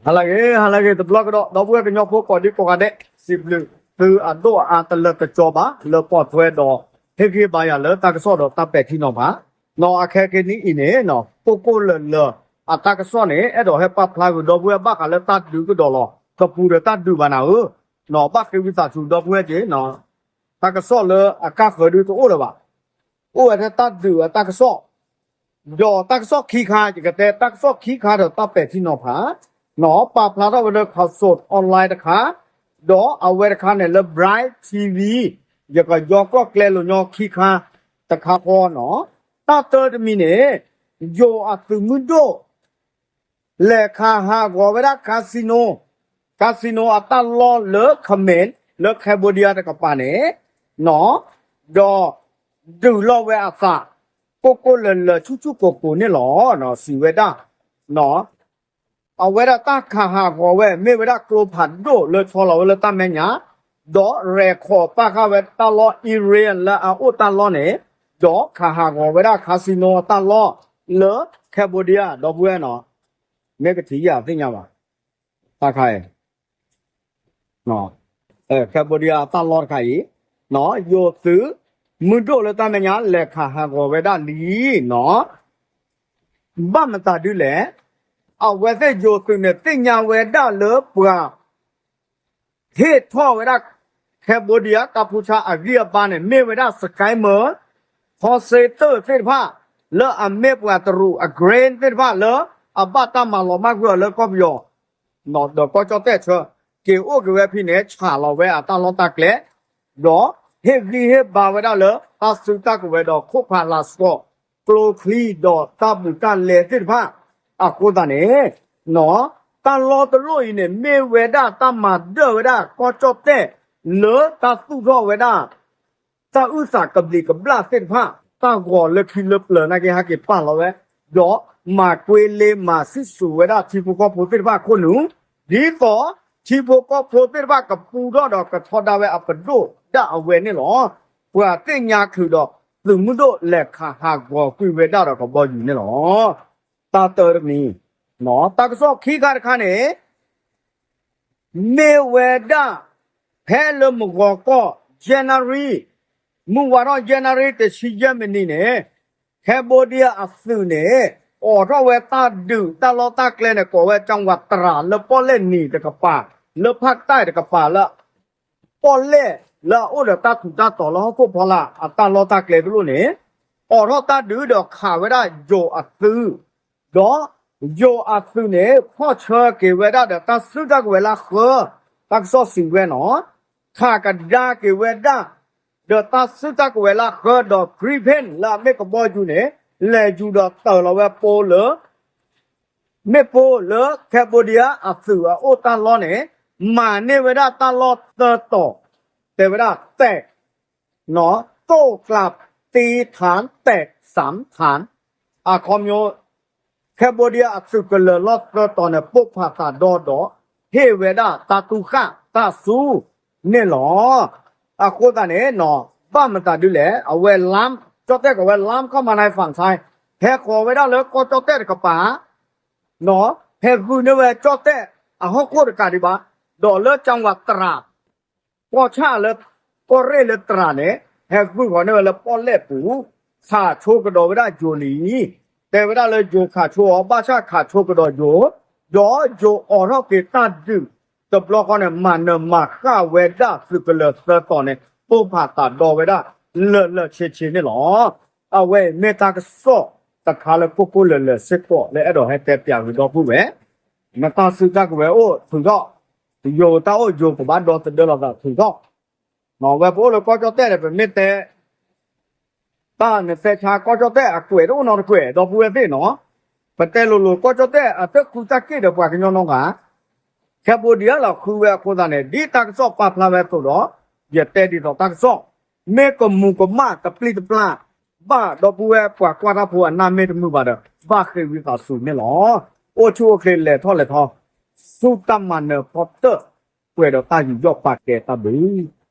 ဟါလၢအဂ့ၤ ဟါလၢအဂ့ၤ တဘျီကဒီး ဒီပုၢ်ဝဲၢ်ကညီဖိကိးဒံကိးဂၤဒဲး စံးဘျုးသုအဒိၣ်အါတလၢာ်တကၠီဘၣ် လၢပိာ်ထွဲဒီး ဟ့ၣ်ဂံၢ်ဘါယၤလၢတၢ်ကစီၣ်ဒီးတၢ်ပဲာ်ထံနီၤဖး, နီၤအခဲကနံၣ်အံၤန့ၣ် ကိၢ်ကိၢ်လၢၤလၢၤ အတၢ်ကစီၣ်န့ၣ် အဲၣ်ဒိးဟဲပာ်ဖျါဂုာ်ဒီပုၢ်ဝဲၢ်ဘၣ်ဃးလၢတၢ်ဒုးကဒီးလီၤ. တပူၤဒီးတၢ်ဒုးဘၣ်နၤဧၢ, ဘၣ်ဃ့ဝံသးစူၤဒီပုၢ်ဝဲၢ်က့ၤ တၢ်ကစီၣ်လၢအကါဃၢၤဒုတအိၣ်လၢၤဘၣ်, အိၣ်ဝဲထဲတၢ်ဒုးအတၢ်ကစီၣ် ဒီးတၢ်ကစီၣ်ခံခါ ယကတဲတၢ်ကစီၣ်ခံခါဒီးတၢ်ပဲာ်ထံနီၤဖး, နီၤပာ်ဖျါထီၣ်ဝဲလၢ Khaosod Online တခါ, ဒီးအဝဲတခါန့ၣ်လၢ Bright TV, ယကယီကီၢ်ကျဲလိၤညီခံခါတခါဃီနီၤ, တၢ်တၢတမံၤန့ၣ် ယိၤအသုးမုၢ်ဒိၣ် လဲၤခးဟးဂီၤဝဲဒၣ် casino, casino အတၢ်လီၢ်လၢ Khmer လၢ Cambodia တကပၤန့ၣ်, နီၤ, ဒီးဒုးလီၤဝဲအသး ကိၢ်ကိၢ်လၢၤလၢၤဆူၣ်ဆူၣ်ကိၢ်ကိၢ်န့ၣ်လီၤ. စံးဝဲဒၣ် အဝဲဒၣ်တၢ်ခးဟးဂီၤဝဲ မ့ၢ်ဝဲဒၣ်ကျိဖးဒိၣ်လၢဆီလီၤဝဲလၢတၢ်မဲာ်ညါ, ဒီးရဲၣ်ခီၣ်ပာ်ဃာ်ဝဲတၢ်လီၢ် area လၢအအိၣ်တၢ်လီၢ်န့ၣ်, ဒီးခးဟးဂီၤဝဲဒၣ် casino တၢ်လီၢ်လၢ Cambodia ဒီပုၢ်ဝဲၢ်နီၤ, မ့ၢ်ကထံၣ်ယၤသ့ၣ်ညါဘၣ်, တၢ်ခါအံၤ Cambodia တၢ်လီၢ်တခါအံၤ, ယိၤသုးမုၢ်ဒိၣ်လၢတၢ်မဲာ်ညါ လဲၤခးဟးဂီၤဝဲဒၣ်လံနီၤ, ဘၣ်မတၤဒုလဲၣ်, အဝဲသ့ၣ်ယိၤသုးန့ၣ် သ့ၣ်ညါဝဲဒၣ်လၢပှၤ ဟ့ၣ်ထီၣ်ဝဲဒၣ် Cambodia ကီၢ်ပူၤဆါအဂံၢ်အဘါန့ၣ် မ့ၢ်ဝဲဒၣ် scammer, call center သ့ၣ်တဖၣ် လၢအမ့ၢ်ပှၤတရူးအ grain သ့ၣ်တဖၣ်လၢ အဘၣ်တၢ်မၤလီၤမၢ်ကွံာ်အီၤလၢကီၢ်ပယီၤ ဒီးကီၢ်ကၠီၣ်တဲၣ်ဆၢ က့ၤအိၣ်က့ၤဝဲဖဲန့ၣ် ဆးလီၤဝဲအတၢ်လီၢ်တၢ်ကျဲ, ဒီးဟ့ၣ်ဂံၢ်ဟ့ၣ်ဘါဝဲဒၣ်လၢ တၢ်စုတၢ်ကဝဲၤဒီးခိၣ်ဖးလၤစှီၤ ကျိချံဒီးတၢ်ဘူးတၢ်လဲသ့ၣ်တဖၣ်, အဃိသတးန့ၣ် တၢ်လီၢ်တလီၢ်အံၤန့ၣ် မ့ၢ်ဝဲဒၣ်တၢ်မၤဒၢၣ်ဝဲဒၣ်ကီၢ်ကၠီၣ်တဲၣ် လၢတၢ်သူၣ်ထီၣ်ဝဲဒၣ် တၢ်အုၣ်သးကဘျံးကဘျၣ်သ့ၣ်တဖၣ်, တၢ်ဂီၤလၢခံလၢပျၢၤနာ်က့ဟဲက့ၤပာ်လီၤဝဲ, ဒီးမၤကွ့လ့မၤဆံၣ်စိၤဝဲဒၣ်ထံဖိကီၢ်ဖိသ့ၣ်တဖၣ်အခိၣ်နူာ်, ဒ်သိးထံဖိကီၢ်ဖိသ့ၣ်တဖၣ်ကပူထီၣ်ဒီးကထီဒါဝဲအပဒိၣ်ဒၣ်အဝဲန့ၣ်လီၤ. ပှၤသ့ၣ်ညါချုးဒီးသုးမုၢ်ဒိၣ်လဲၤခးဟးဂီၤကွံာ်ဝဲဒၣ်ဒီးကဘီယူၤန့ၣ်လီၤ. တၢ်တၢတမံၤ, တၢ်ကစီၣ်ခံခါတခါန့ၣ် မ့ၢ်ဝဲဒၣ် ဖဲလၢမုၢ်ဂီၤကီၢ် ယဲၢ်နၣ်ရံၣ်, မုၢ်ဝါထီၣ်ယဲၢ်နၣ်ရံၣ်တဆံယဲၢ်မံးနံးန့ၣ်, Cambodia အသုးန့ၣ် အိးထီၣ်ဝဲတၢ်ဒုးတၢ်လီၢ်တၢ်ကျဲန့ၣ် ကိးဝဲ จังหวัดตราด လၢပီၣ်လဲၣ်နံၤတကပၤ, လၢဖၣ်တၢၣ်တကပၤလၢ ပီၣ်လဲၣ်လၢအအိၣ်ဒီးတၢ်ထူးတၢ်တီၤလၢဟီၣ်ခိၣ်ဖီလာ်အတၢ်လီၢ်တၢ်ကျဲတလိၣ်န့ၣ်, အိးထီၣ်တၢ်ဒုးဒီးခးဝဲဒၣ်ယိၤအသုး, ဒီးယိၤအသုးန့ၣ် ဖီၣ်ဆၢက့ၤဝဲဒၣ်ဒီးတၢ်စုတၢ်ကဝဲၤလၢဃၢ, တၢ်ကစီၣ်စံးဝဲနီၤ, ခးကဒါက့ၤဝဲဒၣ် ဒီးတၢ်စုတၢ်ကဝဲၤလၢဃၢဒီး Gripen လၢအမ့ၢ်ကဘီယူၤန့ၣ် လဲၤယူၤဒီးတၢၤလီၤဝဲပိလၢ မ့ၣ်ပိၢ်လၢ Cambodia အသုးအအိၣ်တၢ်လီၢ်န့ၣ် မၤန့ၢ်ဝဲဒၣ်တၢ်လီၢ်သၢတီၤ, တဲဝဲဒၣ်တဲာ်, တိၣ်ကျးတ့ထၢၣ်တဲာ်စၢ်ထၢၣ်, အခီပညီ Cambodia အသုးကလၢၤလီၢ်သၢတီၤန့ၣ် ပိၢ်ဖးသးဒီဒီး ဟ့ၣ်ဝဲဒၣ်တၢ်တူၢ်ဃၣ်တၢ်စူၤန့ၣ်လီၤ. အဃိသတးန့ၣ် ဘၣ်မတၤဒ်လဲၣ် အဝဲ လၢ ကၠီၣ်တဲၣ်ကီးဝဲ လၢ ခီမၤနၢၤ ဖၣ်ဆဲ ဟဲဃီၤဝဲဒၣ်လၢကီၢ်ကၠီၣ်တဲၣ်တကပၤ, ဟဲဂုာ်န့ၢ်ဝဲကၠီၣ်တဲၣ်အဟီၣ်ခိၣ်တကးဒံးဘၣ်, ဒီးလၢ จังหวัดตราด ကီၢ်ဆၣ်လၢ ကီၢ်ရ့ၣ်လၢတြၤန့ၣ် ဟဲဂုာ်ဃီၤန့ၢ်ဝဲလၢပီၣ်လဲၣ်ပူၤ, ခးဆိကဒီးဝဲဒၣ်ယိၤလံ. တဲဝဲဒၣ်လၢယိၤခးဆိအီၤ ဘၣ်ဆၣ်ခးဆိကဒီးယိၤ, ဒီးယိၤအိးထီၣ်က့ၤတၢ်ဒုးတဘျီဃီန့ၣ် မၤနၢၤမၤဃၣ်ဝဲဒၣ်သုးကလၢၤသၢတီၤန့ၣ် ပိၢ်ဖးသးဒီဝဲဒၣ်လၢာ်လၢာ်ဆ့ဆ့န့ၣ်လီၤ. အဝဲအံၤမ့ၢ်တၢ်ကစီၣ်တခါလၢကိၢ်ကိၢ်လၢၤလၢၤစ့ၢ်ကီးလၢအဲၣ်ဒိးဟဲတဲပၠးဂ့ၤဒီပုၢ်ဝဲၢ်, နတၢ်စုတၢ်ကဝဲၤအိၣ်ထုးထီၣ်, ယိၤတၢ်အိၣ်ယိၤကဘၣ်ဒီသဒၢလိာ်သးထုးထီၣ်, ဝဲပအိၣ်လၢကီၢ်ကၠီၣ်တဲၣ်န့ၣ် ပမ့ၢ်တဲ တၢ်နသဲဆါကီၢ်ကၠီၣ်တဲၣ်အကွဲးတအိၣ်နီတကွဲး ဒီပုၢ်ဝဲၢ်သ့ၣ်နီၤ, ပတဲလိၤလိၤကီၢ်ကၠီၣ်တဲၣ်အတၢ်ကူတၢ်က့ၣ်ဒီးပှၤကညီနီတဂၤ, Cambodia လီၤဃုဝဲအဃိသတးန့ၣ် ဒ်တၢ်ကစီၣ်ပာ်ဖျါဝဲအသိးဒီး ယတဲဒ်သိးတၢ်ကစီၣ်, မ့ၢ်ကမူၤကမၣ်ကပျံၤတပျၢ် ဘၣ်ဒီပုၢ်ဝဲၢ်ပှၤကွၢ်တၢ်ဖိအနၢ်မ့ၢ်တမုာ်ဘၣ်ဒီး ဘၣ်ဃ့ဝံသးစူၤန့ၣ်လီၤ. အိၣ်ဆူၣ်အိၣ်ချ့လဲၤထီၣ်လဲၤထီ ဆူတၢ်မၤနၢၤဖီတၢၣ် ပှဲၤဒီးတၢ်ယူးယီၣ်ပာ်ကဲတၢ်ဘျုး